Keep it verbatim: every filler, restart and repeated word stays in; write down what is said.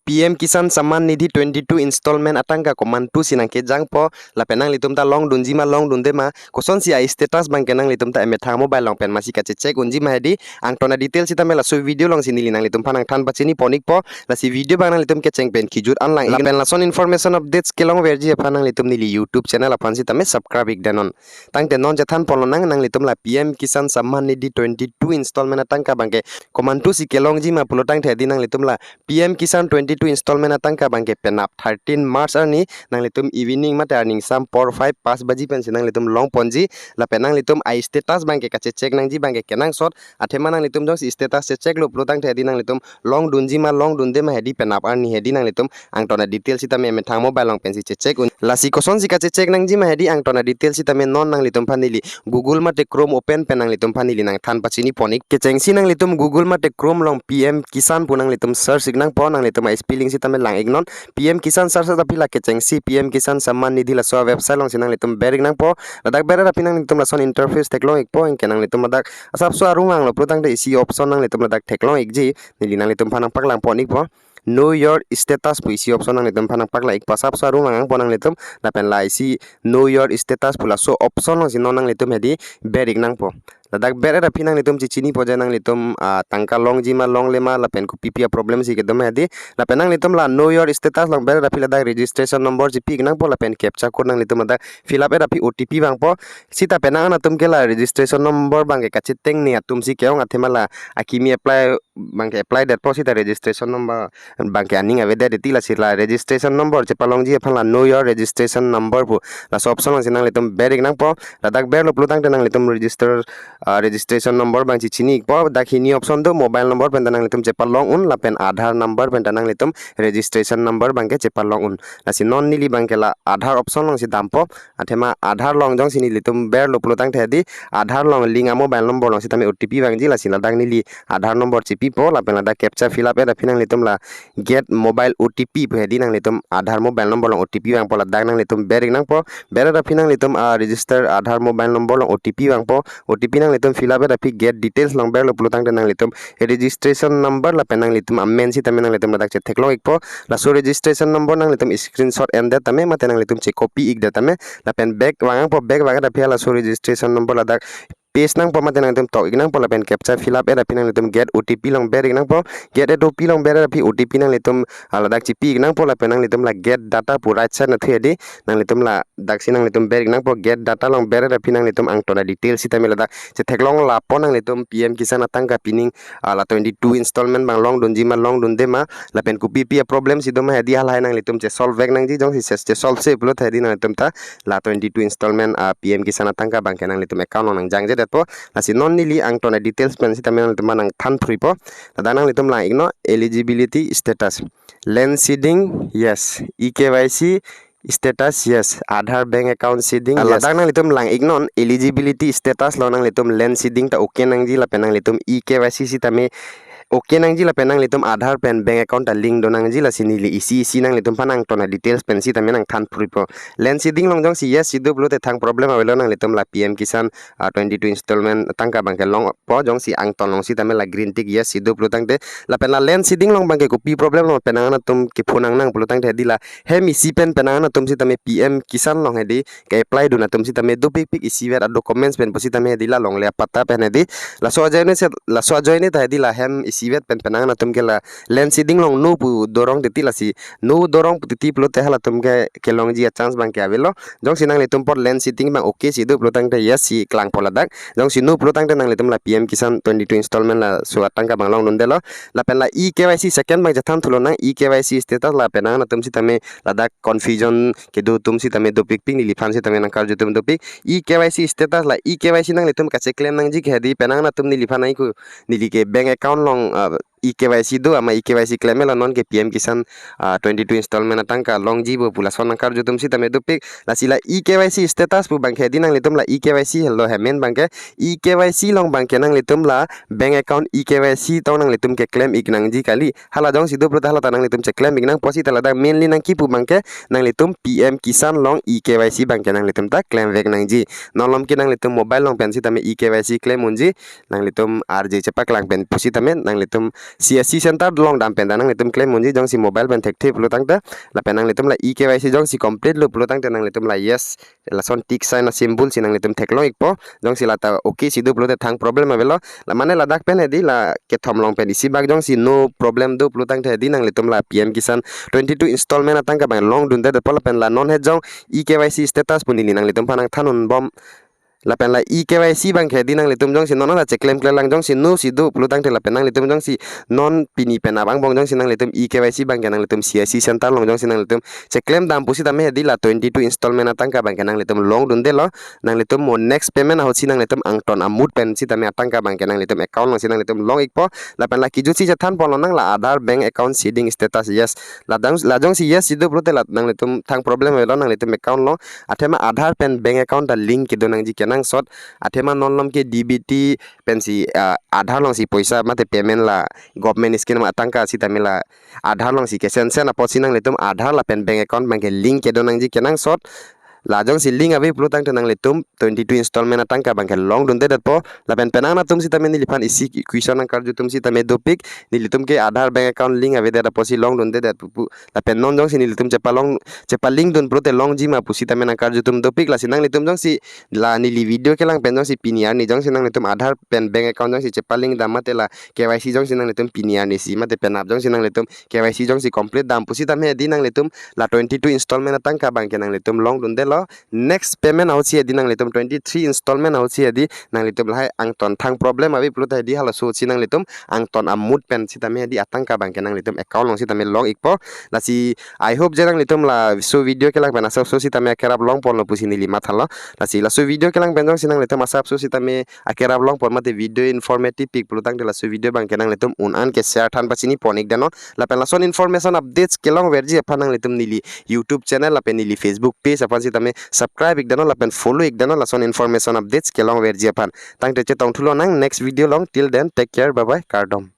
P M Kisan Samman Nidhi twenty-two installment atangka komantu si nangkejangpo, lapen nanglitum ta longdunji ma longdunde ma, kosonsi a-status abangke nanglitum ta emethang mobile along pen masi kachecheck unji ma hedi, angton a-detail sitame laso video alongsi neli nanglitumphan nangthan pachini pon-ikpo. Lasi video abang nanglitum kecheng pen kejut an lang-ik, lapen lason information updates kelongverji aphan nanglitum neli YouTube channel aphan sitame subscribe-ik denon. Tangte non chethan ponlonang, nanglitum la P M Kisan Samman Nidhi twenty-two installment atangka abangke komantu si kelongji ma pulo tangte hedi nanglitum la P M Kisan twenty-two installment atangka abangke penap thirteen March arni nanglitum evening mate arningsam por five pas baji pensi nanglitum longponji, lapen nanglitum a-status abangke kachecheck nangji abangke kenangsot, athema nanglitum jongsi status chechecklo pulo tangte hedi nanglitum longdunji ma longdunde ma hedi penap arni hedi nanglitum angton a-detail sitame emethang mobile along pensi checheck un. Lasi kosonsi kachecheck nangji ma hedi angton a-detail sitame non nanglitumphan neli Google mate Chrome open pen nanglitumphan neli nangthan pachini pon-ik. Kechengsi nanglitum Google mate Chrome along P M Kisan pu nanglitum search-ik nangpo, nanglitum a-spelling sitame lang-iknon. P M Kisan search aphi la kechengsi P M Kisan Samman Nidhi laso website alongsi nanglitum ber-ik nangpo. Ladak ber aphi nanglitum lason interface theklong-ikpo, anke nanglitum ladak asapso arung vanglo pulo tangte isi option nanglitum ladak theklong-ikji, neli nanglitumphan nangpaklang pon-ikpo. Know your status pu isi option nanglitumphan nangpaklang-ikpo, asapso arung vang-angpo nanglitum, lapen la isi know your status pu laso option alongsi non nanglitum hedi ber-ik nangpo. Ladak ber aphi nanglitum chechinipo je nanglitum, ah, tangka longji ma longle ma lapen kopi pi a-problem si kedo ma hedi. Lapen nanglitum la know your status along ber aphi ladak registration number chipi-ik nangpo lapen captcha code nanglitum ladak fill up aphi O T P vangpo. Sita penang an atum ke la registration number abangke kachetengni atum si ke-ong, athema la akimi apply abangke apply detpo, sita registration number abangke aning avedet titi, lasi la registration number chepalongji aphan la know your registration number pu laso option alongsi nanglitum ber-ik nangpo. Ladak berlo pulo tangte nanglitum register, ah, registration number abang chechini-ikpo. Dak hini option do, mobile number penta nanglitum chepalong un lapen Aadhaar number penta nanglitum registration number abangke chepalong un. Lasi non neli abangke la Aadhaar option alongsi dampo. Athema Aadhaar along jongsi nelitum berlo pulo tangte hedi, Aadhaar along link a-mobile number along sitame O T P vangji, lasi ladak neli Aadhaar number chipipo lapen ladak captcha fill up aphi nanglitum la get mobile O T P pu hedi nanglitum Aadhaar mobile number along O T P vangpo, ladak nanglitum ber-ik nangpo. Ber aphi nanglitum, ah, register Aadhaar mobile number along O T P vangpo. O T P nanglitum fill up aphi get details along berlo pulo tangte nanglitum registration number lapen nanglitum amen sitame nanglitum ladak chetheklong-ikpo. Laso registration number nanglitum screenshot endet tame mate nanglitum che-copy-ik det tame lapen back vang-angpo, back vang aphi laso registration number ladak paste nangpo mate nanglitum tok-ik nangpo lapen captcha fill up aphi nanglitum get O T P along ber-ik nangpo. Get O T P along ber aphi O T P nanglitum, ah, ladak chipi-ik nangpo lapen nanglitum la get data pu right side nathu hedi nanglitum ladaksi nanglitum ber-ik nangpo. Get data along ber aphi nanglitum angton a-details sitame ladak chetheklong lapo, nanglitum P M Kisan atangka pining, ah, la twenty-two installment abang longdunji ma longdunde ma lapen kopi pi a-problem si do ma hedi halahai nanglitum che-solve vek nangji, jongsi ses che-solve se pulo tangte hedi nanglitum ta la twenty-two installment, ah, P M Kisan atangka abangke nanglitum account along nangjangjedetpo. Lasi non neli angton a-details pen sitame nanglitum nangthan phruipo. Ladak nanglitum lang-iknon, eligibility status. Land seeding, yes. E K Y C status, yes. Aadhaar bank account seeding, ah, yes. Ladak nanglitum lang-iknon, eligibility status along nanglitum land seeding ta okay nangji lapen nanglitum E K Y C sitame okay nangji lapen nanglitum Aadhaar pen bank account ta link do nangji, lasi neli isi isi nanglitumphan angton a-details pen sitame nangthan phruipo. Land seeding along jongsi yes si do pulote thang problem avelo, nanglitum la P M Kisan, ah, twenty-two installment atangka abangke longpo, jongsi angton along sitame la green tick yes si do pulo tangte. Lapen la land seeding along abangke kopi problem lo, penang an atum kephonang nang pulo tangte hedi la hem isi pen penang an atum sitame P M Kisan along hedi ke-apply dun atum sitame dopikpik isivet a-documents pen pusitame hedi la longle a-patta pen hedi. Laso ajoine se, laso ajoine ta hedi la hem isivet pen penang an atum ke la land seeding along no pu dorong titi, lasi no dorong titi pulote halatum ke kelongji a-chance abangke avelo. Jongsi nanglitum apor land seeding abang okay si do pulo tangte yes si klangpo ladak. Jongsi no pulo tangte nanglitum la P M Kisan twenty-two installment laso atangka abang longdundelo. Lapen la E K Y C second abang chethan thulonang, E K Y C status la penang an atum sitame ladak confusion kedo atum sitame dopikpik, neliphan sitame nangkarju atum dopik. E K Y C status la E K Y C nanglitum kacheklem nangji ke hedi penang an atum neliphan nangku, neli ke bank account along, ah, E K Y C do, ama E K Y C klem-et la non ke P M Kisan, ah, twenty-two installment atangka longji bo pu lason nangkarju atum sitame dopik. Lasi la E K Y C status pu abangke hedi nanglitum la E K Y C helo hemen abangke, E K Y C along abangke nanglitum la bank account E K Y C tong nanglitum keklem-ik nangji kali. Hala jongsi do pulote hala ta nanglitum cheklem-ik nangpo, sita ladak mainly nangkipu abangke nanglitum P M Kisan along E K Y C abangke nanglitum ta klemvek nangji. Non malom ke nanglitum mobile along pen sitame E K Y C klem unji, nanglitum arje chepaklang pen pusitame nanglitum C S C center along dam pen ta nanglitum claim unji, jongsi mobile pen thekthe pulo tangte, lapen nanglitum la e K Y C jongsi complete lo pulo tangte nanglitum la yes, lason tick sign a symbol si nanglitum theklong ikpo, jongsi lata okay si do pulote thang problem avelo, la mane ladak pen hedi la kethom along pen isi bak jongsi no problem do pulo tangte hedi nanglitum la P M Kisan twenty-two installment atangka abang longdundedetpo lapen la non he jong e K Y C status pu neli nanglitum aphan nangthan unbom. Lapen la e K Y C abangke hedi nanglitum jongsi non la cheklem klemlang jongsi no si do pulo tangte lapen nanglitum jongsi non pini penap angbong jongsi nanglitum e K Y C abangke nanglitum C S C center along jongsi nanglitum cheklem dam pusitame hedi la twenty-two installment atangka abangke nanglitum longdundelo, nanglitum mo next payment ahutsi nanglitum angton amut pen sitame atangka abangke nanglitum account alongsi nanglitum long ikpo, lapen la kejutsi chethan ponlonang la Aadhaar bank account seeding status yes, la jong, la jongsi yes si do pulote la nanglitum thang problem avelo, nanglitum account along athema Aadhaar pen bank account ta link kedo nangji kenangsot, athema non malom ke D B T pensi, ah, Aadhaar alongsi poisa mate payment la government scheme atangka sitame la Aadhaar alongsi kesensen apotsi nanglitum Aadhaar lapen bank account abangke link kedo nangji kenangsot. La jongsi link ave pulo tangte nanglitum twenty-two installment atangka abangke longdundedetpo. Lapen penang atum sitame neliphan isi question nangkarju atum sitame dopik, nelitum ke Aadhaar bank account link avedet apotsi longdundedet pu pu. Lapen non jongsi nelitum chepalong, chepalink dun pulote longji ma pusitame nangkarju atum dopik, lasi nanglitum jongsi la neli video kelang pen jongsi pini arni jongsi nanglitum Aadhaar pen bank account jongsi chepalink dam mate la K Y C jongsi nanglitum pini arnisi mate penap jongsi nanglitum K Y C jongsi complete dam pusitame hedi nanglitum la twenty-two installment atangka abangke nanglitum longdundelo. Next payment ahutsi hedi nanglitum twenty-three installment ahutsi hedi nanglitum lahai angton thang problem ave pulote hedi halaso ahutsi nanglitum angton amut pen sitame hedi atangka abangke nanglitum account along sitame long ikpo. Lasi I hope je nanglitum laso video kelang pen asapso sitame akerap long ponlo pusi neli mathalo. Lasi laso video kelang pen jongsi nanglitum asapso sitame akerap long pon mate video informative pik pulo tangte laso video abangke nanglitum un-an ke share than pachini pon ikdamnon. Lapen lason information updates kelongverji aphan nanglitum neli YouTube channel lapen neli Facebook page aphan sitame subscribe ikdamnon lapen follow ikdamnon, lason information updates kelongverji aphan. Tangte chetongthulonang next video along. Till then, take care, bye bye, kardom.